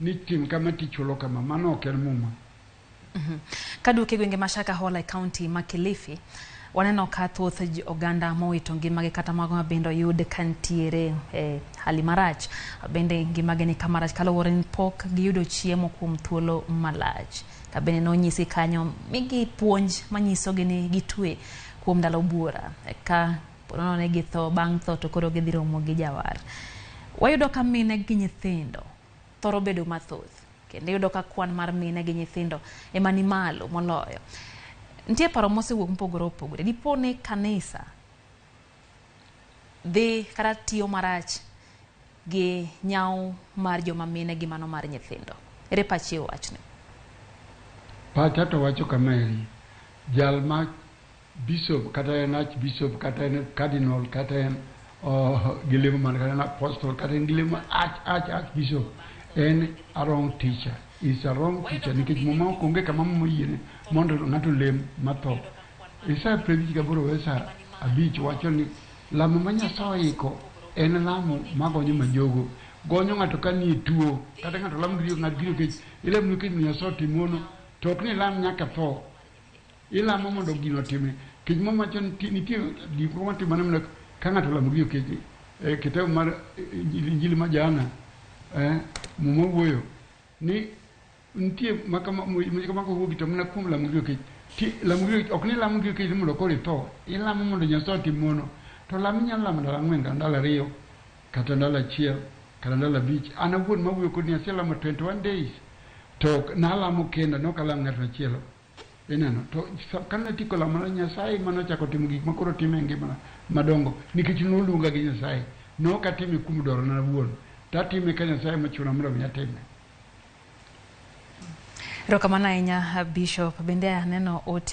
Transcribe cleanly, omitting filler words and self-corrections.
ni tim kama tichulo kama. Mano ok en Muma. Kaduoke gwenge ma Shakahola e kaunti ma Kilifi, waneno ka thoth oganda mowito ngimagi kata mago ma bende oyud ka nitiere e hali marach, bende ngimagi ni kama rach kaluwore ni pok giyudo chiemo kuom thuolo malach. Ka bende nonyisi kanyo migi puonj manyisogi ni gitwe kuom ndalo buora ka ponono ni githo, bang' tho to koro gidhi romo gi jawar. Wayudo ka mine gi nyithindo thoro bedo mathoth, kendo iyudo ka kwan mar mine gi nyithindo ema ni malo moloyo. Nitie paro mosewuok mopogore opogore. Dipo ni kanisa dhi kata tiyo marach gi nyawo mar joma mine gi mano mar nyithindo. Ere pachi e wachni? Pacha to wacho kamaeri, jal ma bishop kata en archbishop kata en cardinal kata en gi lemo man kata en apostle kata en gi lemo archbishop en a wrong teacher, is a wrong teacher, nikech Muma ok onge kama Muma oyiene mondo ng'ato olem matho. Isaya 58 verse 5 wacho ni lamo ma Nyasaye oiko en lamo magonyo majogo, gonyo ng'ato ka nie tuo, kata ng'ato lamo gi ng'ato gi kech, ilamo nikech Nyasaye otim hono, to ok ni ilam nyaka tho, ilamo mondo gino otimre. Nikech Muma wacho ni nitie gik moko matimore mana ka ng'ato olamo gi kech. E kitabu mar Injili mar Johana, Muma wuoyo ni nitie makama kowuok to mana kuom lamo gi kech. Lamo gi ok ni lamo gi kech mondo koro itho, ilamo mondo Nyasaye otim hono. To lamo inyalo lamo ndalo 4 kata ndalo 2 kata ndalo 1 kata ndalo 5. An awuon mawuoyo kodi aselamo 21 days to nalamo kenda, ne ok alam ng'at machielo. Ineno, to kane atieko lamo na Nyasaye mane ochako timo gik makoro timo e ngimana madongo, nikech noluonga gi Nyasaye. Ne ok atime kuom dwarona awuon, to atime ka Nyasaye mochuna mondo mi atime. Erokamano ahinya, Bishop. Bende aneno ote.